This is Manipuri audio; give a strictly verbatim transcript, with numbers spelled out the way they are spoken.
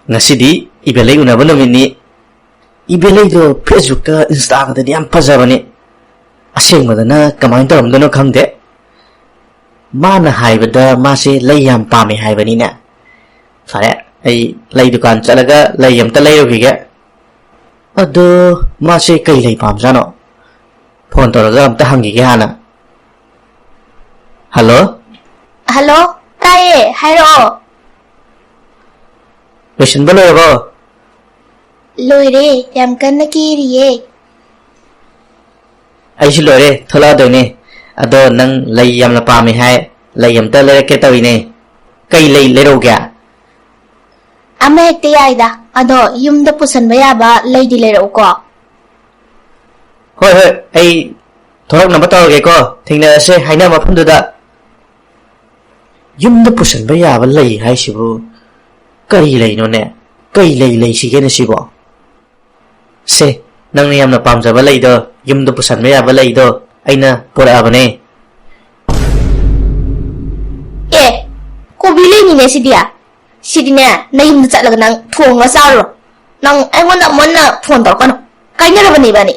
ꯉꯁꯤꯗꯤ ꯏꯕꯦꯂꯩ ꯎꯅꯕ ꯅꯨꯃꯤꯠꯅꯤ꯫ ꯏꯕꯦꯂꯩꯗꯣ Facebookꯇ, Instaꯒꯗꯗꯤ ꯌꯥꯝ ꯐꯖꯕꯅꯤ꯫ ꯑꯁꯦꯡꯕꯗꯅ ꯀꯃꯥꯏꯅ ꯇꯧꯔꯝꯗꯣꯏꯅꯣ ꯈꯪꯗꯦ꯫ ꯃꯥꯅ ꯍꯥꯏꯕꯗ ꯃꯥꯁꯦ ꯂꯩ ꯌꯥꯝ ꯄꯥꯝꯃꯦ ꯍꯥꯏꯕꯅꯤꯅꯦ꯫ ꯐꯔꯦ, ꯑꯩ ꯂꯩ ꯗꯨꯀꯥꯟ ꯆꯠꯂꯒ ꯂꯩ ꯑꯝꯇ ꯂꯩꯔꯨꯈꯤꯒꯦ꯫ ꯑꯗꯣ ꯃꯥꯁꯦ ꯀꯩ ꯂꯩ ꯄꯥꯝꯖꯥꯠꯅꯣ? ꯐꯣꯟ ꯇꯧꯔꯒ ꯑꯝꯇ ꯍꯪꯈꯤꯒꯦ ꯍꯥꯟꯅ꯫ ꯍꯜꯂꯣ? ꯍꯜꯂꯣ, ꯇꯥꯏꯌꯦ, ꯍꯥꯏꯔꯛꯑꯣ꯫ ꯂꯣꯏꯁꯤꯟꯕ ꯂꯣꯏꯔꯕꯣ? ꯂꯣꯏꯔꯦ, ꯌꯥꯝ ꯀꯟꯅ ꯀꯦꯔꯤꯌꯦ꯫ ꯑꯩꯁꯨ ꯂꯣꯏꯔꯦ, ꯊꯣꯛꯂꯛꯑꯗꯣꯏꯅꯦ꯫ ꯑꯗꯣ ꯅꯪ ꯂꯩ ꯌꯥꯝꯅ ꯄꯥꯝꯃꯦ ꯍꯥꯏ, ꯂꯩ ꯑꯝꯇ ꯂꯩꯔꯛꯀꯦ ꯇꯧꯔꯤꯅꯦ꯫ ꯀꯩ ꯂꯩ ꯂꯩꯔꯛꯎꯒꯦ? ꯑꯃ ꯍꯦꯛꯇ ꯌꯥꯏꯗ, ꯑꯗꯣ ꯌꯨꯝꯗ ꯄꯨꯁꯟꯕ ꯌꯥꯕ ꯂꯩꯗꯤ ꯂꯩꯔꯛꯎꯀꯣ꯫ ꯍꯣꯏ, ꯍꯣꯏ, ꯑꯩ ꯊꯣꯛꯂꯛꯅꯕ ꯇꯧꯔꯒꯦꯀꯣ꯫ ꯊꯦꯡꯅꯔꯁꯦ ꯍꯥꯏꯅꯕ ꯃꯐꯝꯗꯨꯗ꯫ ꯌꯨꯝꯗ ꯄꯨꯁꯟꯕ ꯌꯥꯕ ꯂꯩ ꯍꯥꯏꯁꯤꯕꯨ ꯀꯔꯤ ꯂꯩꯅꯣꯅꯦ? ꯀꯩ ꯂꯩ ꯂꯩꯁꯤꯒꯦꯅꯦ ꯁꯤꯕꯣ? ꯁꯦ, ꯅꯪꯅ ꯌꯥꯝꯅ ꯄꯥꯝꯖꯕ ꯂꯩꯗꯣ, ꯌꯨꯝꯗ ꯄꯨꯁꯟꯕ ꯌꯥꯕ ꯂꯩꯗꯣ ꯑꯩꯅ ꯄꯨꯔꯛꯑꯕꯅꯦ꯫ ꯑꯦ, ꯀꯣꯕꯤ ꯂꯩꯅꯤꯅꯦ ꯁꯤꯗꯤ꯫ ꯁꯤꯗꯤꯅꯦ, ꯅꯌꯨꯝꯗ ꯆꯠꯂꯒ ꯅꯪ ꯊꯣꯡꯉ ꯆꯥꯔꯨꯔꯣ꯫ ꯅꯪ ꯑꯩꯉꯣꯟꯗ ꯑꯃꯨꯛ ꯍꯟꯅ ꯐꯣꯟ ꯇꯧꯔꯛꯀꯅꯨ꯫ ꯀꯥꯏꯅꯔꯕꯅꯦ ꯏꯕꯥꯅꯤ꯫